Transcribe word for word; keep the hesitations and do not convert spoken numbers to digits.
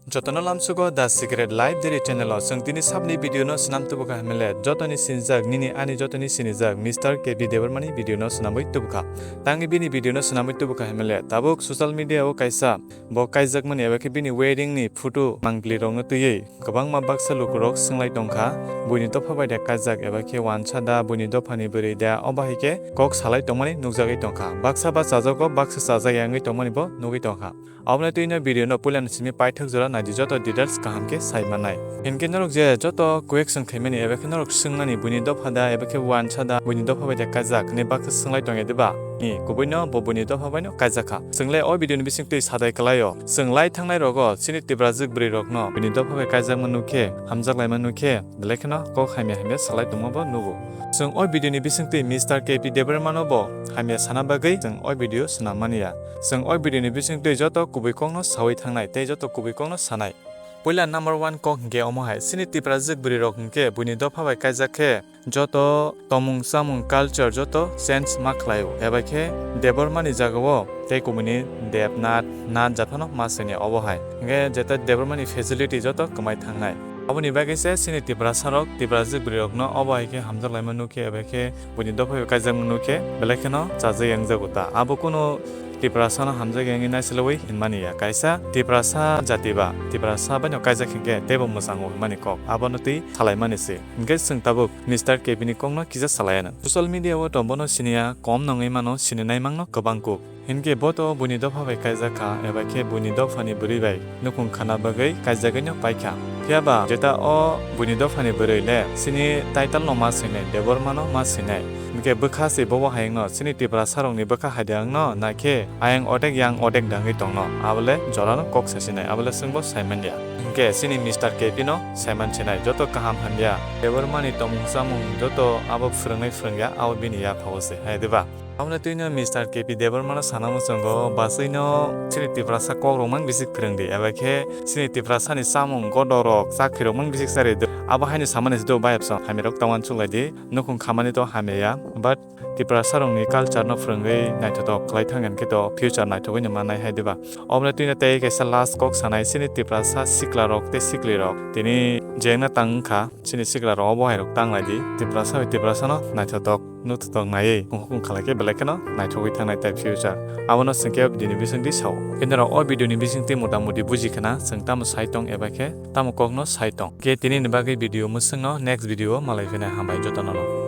Jotono lamsugo The Secret Life Diary channel o chwng tini sabni video no swnam tubukha himle jotoni sinijak nini ani jotoni sinijak Mister K P Debbarma ni video no swnamwi tubukha. Tangni bini video no swnamwi tubukha himle tabuk social media o kaisa bo kaijakmani eba khe bini wedding ni photo mangpli rokno twiwi kwbangma baksa lukurok swnglai tongkha, buini dopha bai da kaijak eba khe wansa da, buini dophani bwrwi da, obo hai khe kok salai tongmani nukjagwi tongkha. Baksa ba chajago, baksa chajak ya wngwi tongmani bo nugwi tongkha. Oboni twino video no puilani simi paithak jora naidi joto details kaham khe sai manai. Hinkhe norok je joto question khaimani eba khe norok swngmani buini dopha da eba khe wansa da buini dopha bai da kaijak hinwi baksa swnglaitong ya diba? Ni kubuino bo buini dopha baino kaijakha. Chwngle o video ni bisingtwi sadai kwlaio. Chwng lai thangnai rogo chini Tiprajwk bwrwi rokno buini dopha bai kaijakma nukhe, hamjaklaima nukhe, belai kheno kok hamya hamya salai tongma bo nugo. Chwng o video ni bisingtwi Mister K P Debbarma no bo hamya sana bagwi chwng o video swnam mani ya. Chwng o video ni bisingtwi joto kubui kokno sawi thangnai tei joto kubui kokno sanai. Puila number one kok hinkhe omo hai, chini Tiprajwk bwrwi rok hinkhe buini dopha bai kaijak khe joto tomung chamung culture joto change ma khlaio, eba khe Debbarma ni jagao tei kubuni Debnath, Nath japhano ma sini obo hai. Hinkhe jeta Debbarma ni facility joto kwmai thangnai. Aboni bagwi se chini Tiprasa rok, Tiprajwk bwrwi rokno obo hai khe hamjak laima nukhe, eba khe buini dopha bai kaijakma nukhe, belai kheno chajak yangjago ta. Abo kunu Tiprasano hamjak yangwi naisilwi hinmani ya. Kaisa Tiprasa jati ba Tiprasa baino kaijak hinkhe teibo mwchango hinmani kok. Abono twi salaimani se. Hinkhe chwng tabuk Mister K P ni kokno kisa salaiya nang. Social media o to bono siniya kom nongwi mano, sininai mangno kwbang kuk. Hinkhe bo to buini dopha bai kaijak kha, eba khe buini dophani bwrwi bai nukhung khana bagwi kaijagwino paikha. Phiyaba jeta o buini dophani bwrwi le chini title no ma swinai, Debbarma no ma swinai. Hinkhe bwkha se bobo hayungno chini Tiprasa rokni bwkha haida wngno na khe ayang odek yang odek dangwi tongno, abole jorano kok sasinai, abole chwngbo saimanya. Hinkhe chini Mister K P no saiman sinai, joto kaham hamya, Debbarma ni tomung chamung joto abo phwrwngnai phwrwngya, abo bini yapha o se, hai diba? Aboni twino Mister K P Debbarma no sana muchungo, bachwino chini Tiprasa kok rok mang bisik phwrwng di, eba khe chini Tiprasa ni chamung godorok chakhi rok mang bisik chari di. Abo haino samani se do bayapsong, hamya rok tongma chuklai di, nukhung khamani to hamya ya, but Tiprasa rokni culture no phwrwngwi naithotok khlai thangya khe to future naithogwi no mannai hai diba? Oboni twino tei kaisa last kok sanai, chini Tiprasa sikla rok tei sikli rok tini jengna tang wngkha, chini sikla rok obo hai rok tang lai di, Tiprasa bai Tiprasa no naithotok. Nukthok naiwi hukung khalai khe belai kheno naithogwi thangnai tai future. Abono chwng khe o video ni bisingtwi sao. Khe norok o video ni bisingtwi mota moti buji khna chwng tamo sai tong eba khe tamo kokno sai tong. Khe tini ni bagwi video mwswkno next video o malai phinai, hambai jotono no.